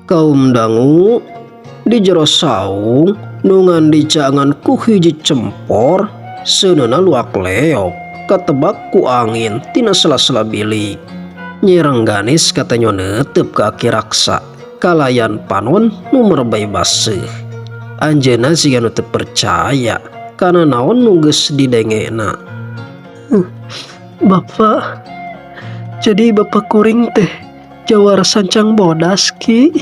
Kaum dangu di jero saung nu ngan dicaangan ku hiji cempor seuneuna luak leok katebak ku angin tina sela-sela bilik. Nyi Rengganis katenyo neuteup ka Aki Raksa kalayan panon nu merebay baseuh. Anjeunna siga nu teu percaya kana naon nu geus didengena. Bapak, jadi bapak kuring teh jawara sancang bodas, Ki?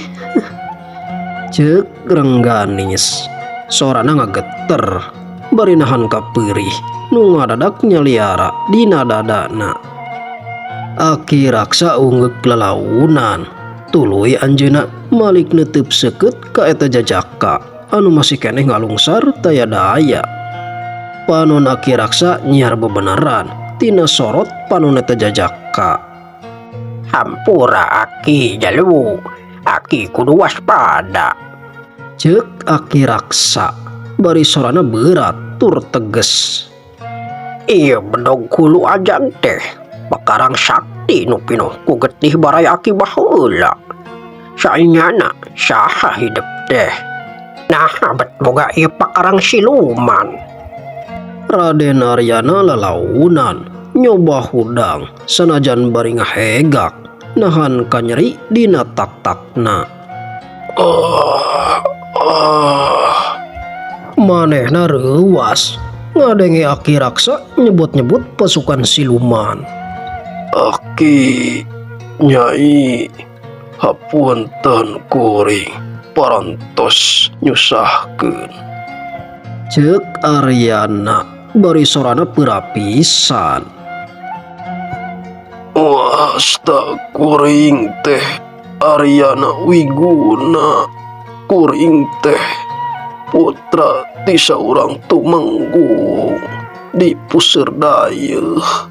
Ceuk Rengganis. Sorana ngageter bari nahan kapeurih nu ngadadak nyaliara dina dadana. Aki Raksa ungeuk lalaunan. Tuluy anjeunna malik neuteup seukeut ka eta jajaka anu masih keneh ngalungsar taya daya. Panon Aki Raksa nyiar bebeneran tina sorot panon eta jajaka. Hampura, Aki jalu, Aki kudu waspada. Ceuk Aki Raksa bari sorana berat tur teges. Ieu bedog hulu ajag teh pakarang sakti nu pinuh ku getih baraya Aki baheula. Saenyana saha hidep teh? Naha bet boga ieu pakarang siluman? Raden Aryana lalaunan nyoba hudang sanajan bari ngahegak nahan kanyeri dina tak-takna. Manehna reuwas ngadenge Aki Raksa nyebut-nyebut pasukan siluman. Aki, Nyai, hapunten kuring parantos nyusahkeun. Ceuk Aryana bari sorana peura pisan. Wasta kuring teh Aryana Wiguna. Kuring teh putra ti saurang tumenggung di Puseur Dayeuh.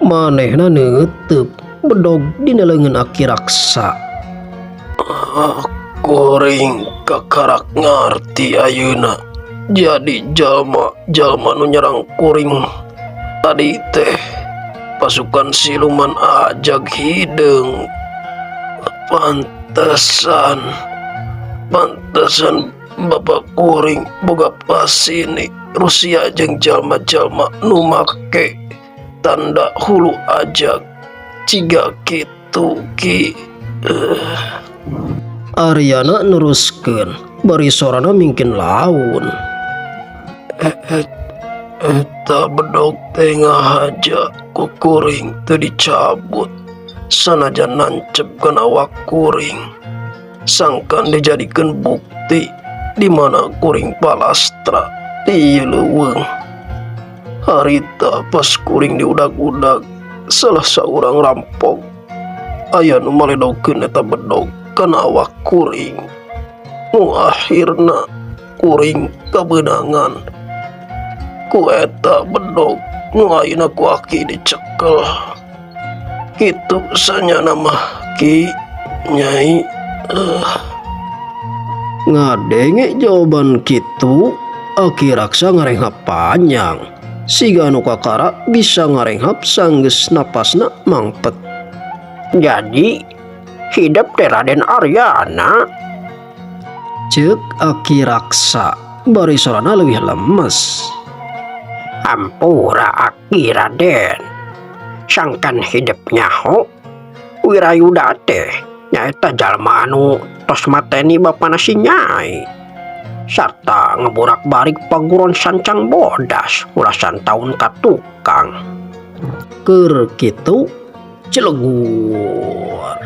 Manehna neuteub bedog dina leungeun Aki Raksa. Kuring kakarak ngarti ayeuna, jadi jalma-jalma nu nyerang kuring tadi teh pasukan siluman ajag hideung. Pantesan, pantesan bapak kuring boga pasini Rusia jeung jalma-jalma nu make tanda hulu ajag ciga kitu, Ki. Aryana neruskeun bari sorana mingkin laun. Eta bedog teh ngahaja ku kuring teu dicabut sanajan nancep kana awak kuring, sangkan dijadikeun bukti di mana kuring palastra di ieu leuweung. Harita pas kuring diudag-udag salah saurang rampok, aya nu maledogkeun eta bedog kana awak kuring, nu akhirna kuring kabeunangan ku eta bedog nu ayeuna ku Aki dicekel. Kitu sanyana mah, Ki, Nyai. Ngadenge jawaban kitu, Aki Raksa ngarenghap panjang siga nu kakara bisa ngarenghap sanggeus napasna mangpet. Jadi hidep teh Raden Aryana? Ceuk Aki Raksa bari sorana leuwih lemes. Hampura, Aki, Raden, sangkan hidep nyaho Wirayuda teh nyaeta jalma anu tos mateni bapana si Nyai sarta ngeborak-balik paguron Sancang Bodas ulasan tahun ka tukang. Keur kitu, celegur,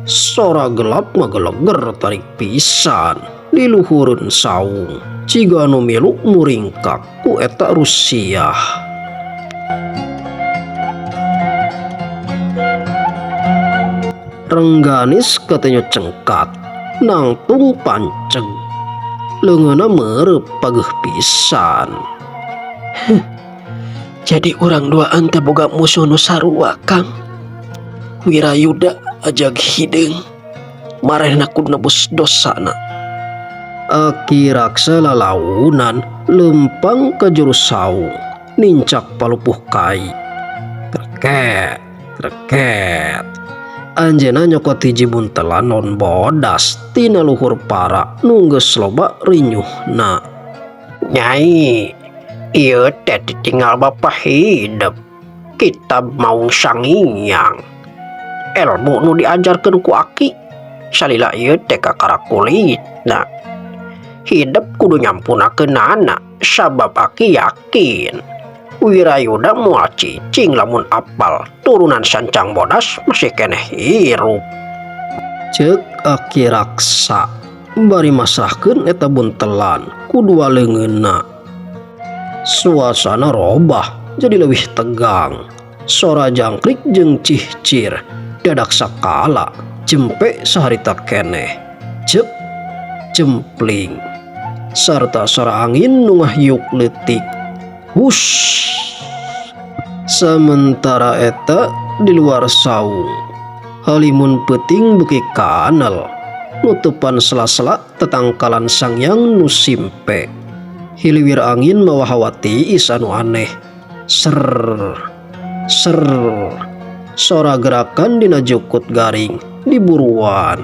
sora gelap ngageleger tarik pisan di luhureun saung ciga nu milu muringkak ku eta rusiah. Rengganis katenyo cengkat nangtung panceg, leungeunna meureup pageuh pisan. Jadi urang duaan teh boga musuh nu sarua, Kang. Wirayuda ajag hideung. Marehna kudu nebus dosana. Aki Raksa lalaunan lempang ka juru saung nincak palupuh kai. Kreket kreket. Anjeunna nyokot hiji buntelan non bodas tina luhur para nu geus loba rinyuhna. Nyai, ieu teh ditinggal Bapak hidup. Kitab Maung Sangiang. Ilmu nu diajarkeun ku Aki salila ieu teh kakara kulitna. Hidup kudu nyampunakeunana sabab Aki yakin Wirayuda moal cicing lamun apal turunan Sancang Bodas masih keneh hirup. Cek Aki Raksa bari masrahkeun eta buntelan ku dua leungeunna. Suasana robah jadi leuwih tegang. Sora jangkrik jeung cihcir dadak sakala jempe saharita keneh. Cek jempling sarta sora angin nu ngahiuk leutik. Hush. Sementara eta di luar saung, halimun peuting beuki kanal nutupan sela-sela tetangkalan sangyang nu simpe. Hiliwir angin mawa hawa tiis anu aneh. Ser ser, sora gerakan dina jukut garing diburuan.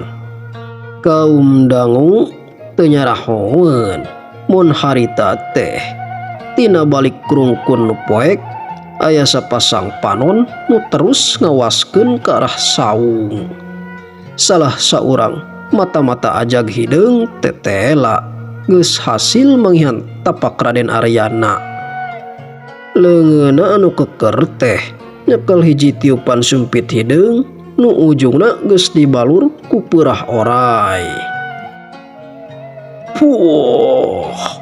Kaum dangu teu nyarahoeun mun harita teh tina balik rungkun nu poek aya sapasang panon nu terus ngawaskeun ka arah saung. Salah saurang mata-mata ajag hideung tetela geus hasil manggihan tapak Raden Aryana. Leungeunna anu keker teh nyekel hiji tiupan sumpit hideung nu ujungna geus dibalur ku peurah oray. Puh!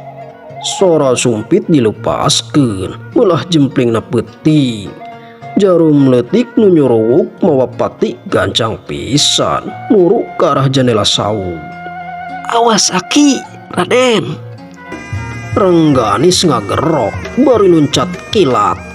Sora sumpit dilepaskeun meulah jemplingna peuting. Jarum leutik nu nyuruwuk mawa pati gancang pisan nuru ka arah jendela saung. Awas, Aki, Raden. Rengganis ngagerok bari luncat kilat.